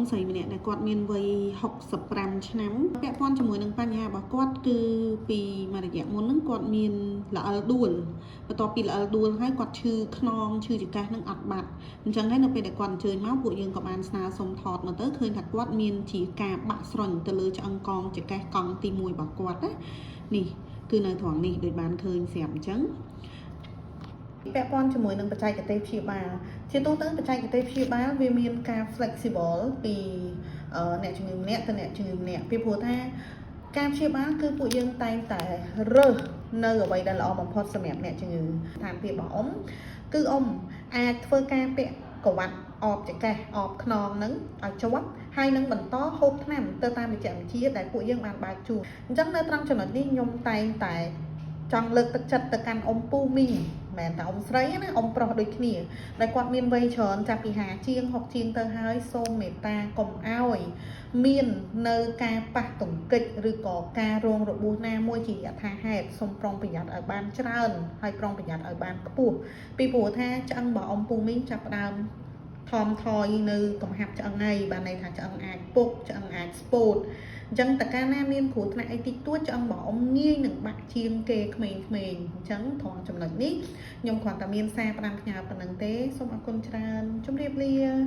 ស្រីម្នាក់ដែលគាត់មានវ័យ65ឆ្នាំពាក់ព័ន្ធជាមួយនឹងបញ្ហារបស់គាត់គឺពីមួយរយៈមុនហ្នឹងគាត់មានល្អិលដួលបន្ទាប់ពីល្អិលដួលហើយគាត់ឈឺខ្នងឈឺចង្កេះហ្នឹងអត់បាត់អញ្ចឹងហើយនៅពេលដែលគាត់អញ្ជើញមកពួកយើងក៏បានស្នើសុំថតមកទៅឃើញថាគាត់មានជាការបាក់ស្រុញទៅលើឆ្អឹងកងចង្កេះកង់ទី1របស់គាត់ណានេះគឺនៅត្រង់នេះដូចបានឃើញស្រាប់អញ្ចឹងពាក់ព័ន្ធជាមួយនឹងបច្ចេកទេសព្យាបាលជាទូទៅបច្ចេកទេសព្យាបាលវាមានការ flexible ពីអ្នកជំងឺម្នាក់ទៅអ្នកជំងឺម្នាក់ពីព្រោះថាការព្យាបាលគឺពួកយើងតែងតែរើសនៅអ្វីដែលល្អបំផុតសម្រាប់អ្នកជំងឺតាមពាក្យរបស់អ៊ំគឺអ៊ំអាចធ្វើការពាក់ក្រវ៉ាត់អបចង្កេះអបខ្នងហ្នឹងឲ្យជាប់ហើយនឹងបន្តហូបថ្នាំទៅតាមវិជ្ជវិទ្យាដែលពួកយើងបានបើកជូនអញ្ចឹងនៅត្រង់ចំណុចនេះខ្ញុំតែងតែចង់លើកទឹកចិត្តទៅកាន់អ៊ំពូមីងមិនមែនតែអ៊ំស្រីណាអ៊ំប្រុសដូចគ្នាដែលគាត់មានវ័យច្រើនចាប់ពី50ជាង60ជាងទៅហើយសូមមេត្តាកុំឲ្យមាននៅការប៉ះទង្គិចឬក៏ការរងរបួសណាមួយជាយថាហេតុសូមប្រុងប្រយ័ត្នឲ្យបានច្រើនហើយប្រុងប្រយ័ត្នឲ្យបានខ្ពស់ពីព្រោះថាឆ្អឹងរបស់អ៊ំពូមីងចាប់ផ្ដើមថមថយនៅកំហាប់ឆ្អឹងហើយបានន័យថាឆ្អឹងអាចពុកឆ្អឹងអាចស្ពោតអញ្ចឹងតើកាលណាមានគ្រោះថ្នាក់អីតិចតួចឆ្អឹងរបស់អ៊ំងាយនឹងបាក់ជាងគេក្មេងៗអញ្ចឹងត្រង់ចំណុចនេះខ្ញុំគ្រាន់តែមានសារផ្ដាំផ្ញើប៉ុណ្្នឹងទេសូមអរគុណច្រើនជម្រាបលា។